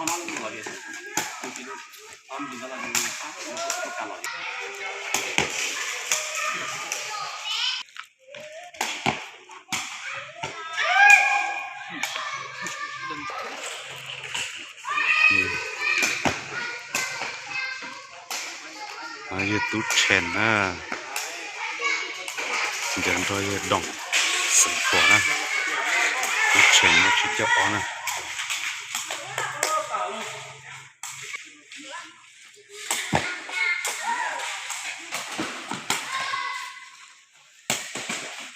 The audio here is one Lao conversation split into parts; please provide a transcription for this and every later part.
Hm. ມາຢູ່ຕູ້ແຊນນະ ດຽວເຮົາຈະດອງສັນຂົວນະ ຕູ້ແຊນນະ ຊິເຈົ້າອອກນະ.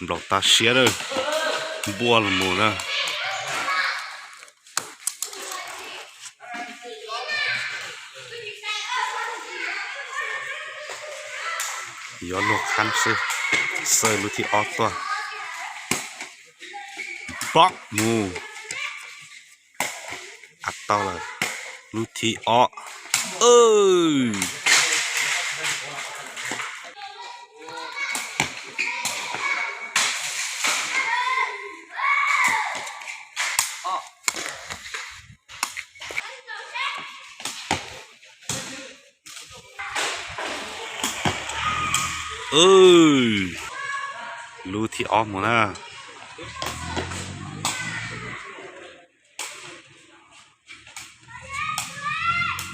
ບລັອກຕາເຊຍເດີ ບົວລະໝູນະ ຍອດລູກຄັນເຊີ ເຊີລູກທີ່ອອກຕົວະ ບລັອກໝູ ອັດເຕົ້າເລີຍ ລູກທີ່ອອກ ເອີ ເອີ ລູກທີ່ອອກໝູນະ.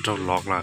ເຈົ້າລັອກລະ.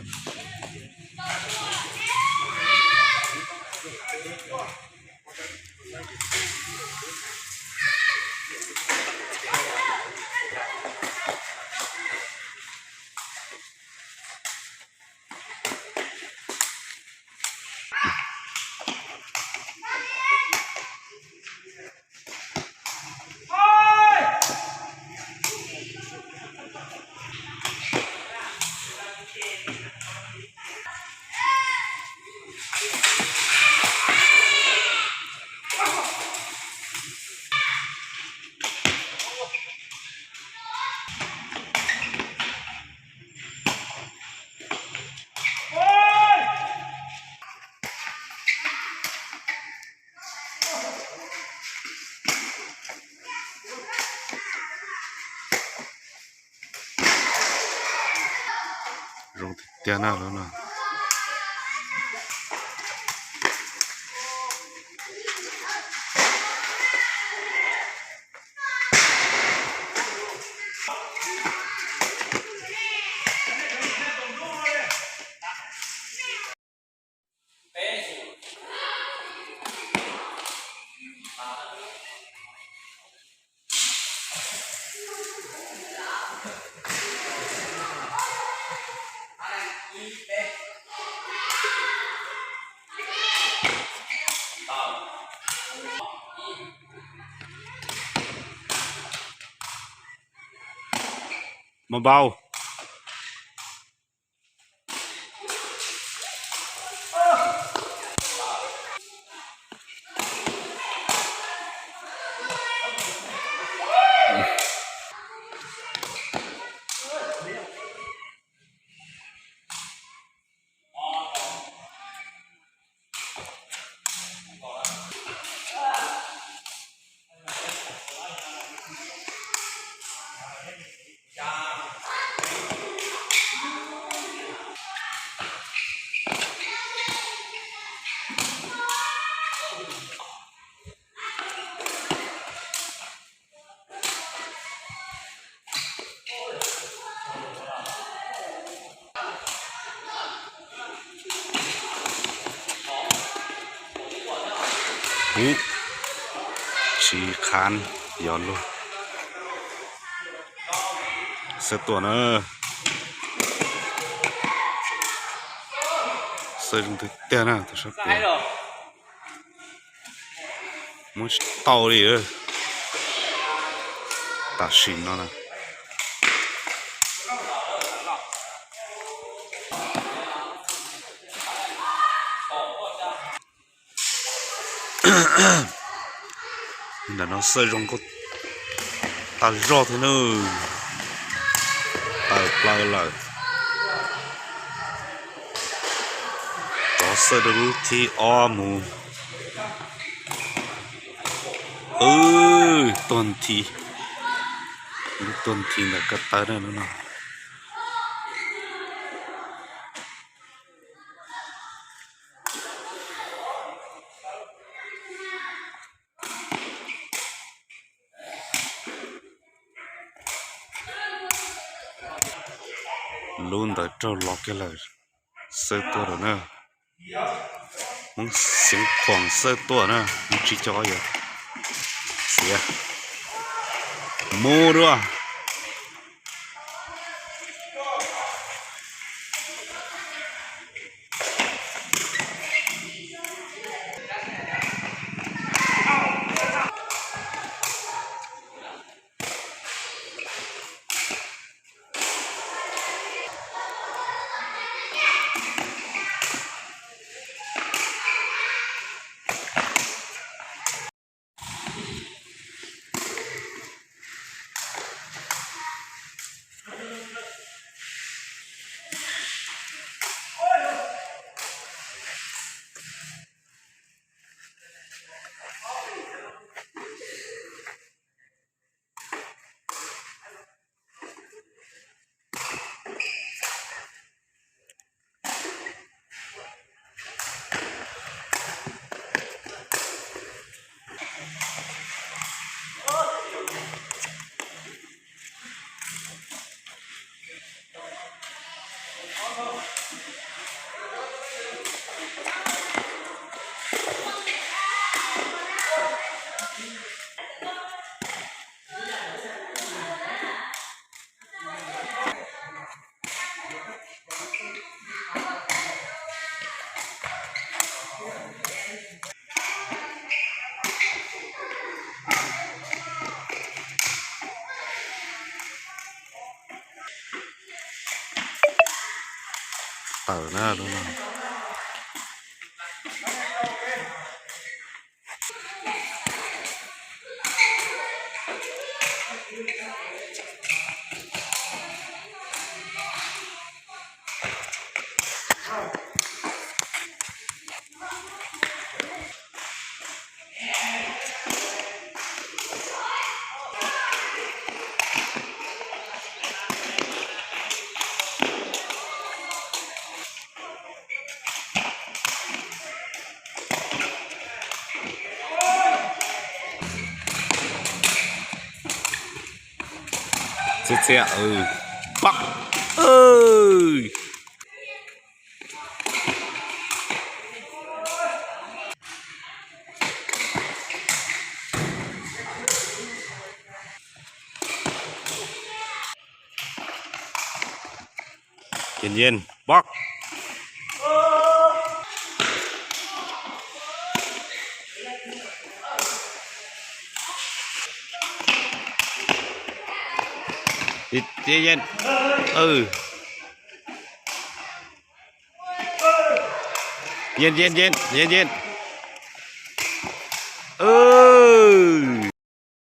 ລົງເທື່ອໜ້າແລ້ວນະ. ມາເບົາ. ຫື ຊີ້ຄານ ຍ້ອນໂລດ ເສີບຕົວະເນີ ເສີບຕົວະເຕີນະ ຕົວະເສີບຕົວະ. ມັນເຕົາດີເດີ ຕາຊິນເນາະນະ. ດຽວເນາະ ເສີຍົງກໍ ຕາຈອດເທີເນີ ຕາຍເປົ່າລະ ກໍເສີລູກທີ່ອອກໝູ ເອີ ຕົນທີ່ ຕົນທີ່ນະກະຕາເນີເນາະ. Lún ntawd rau lọt cái lawm, sơ tua rồi nơ. Mong xiếng khoảng sơ tua nơ, mong chỉ cho có gì. Xía. Mô đua. Tawm na, đúng không? Sia-sia, ư. Pak. Ơi. Yen-yen, bok. Yen-yen. Ơ. Yen-yen, yen, yen-yen.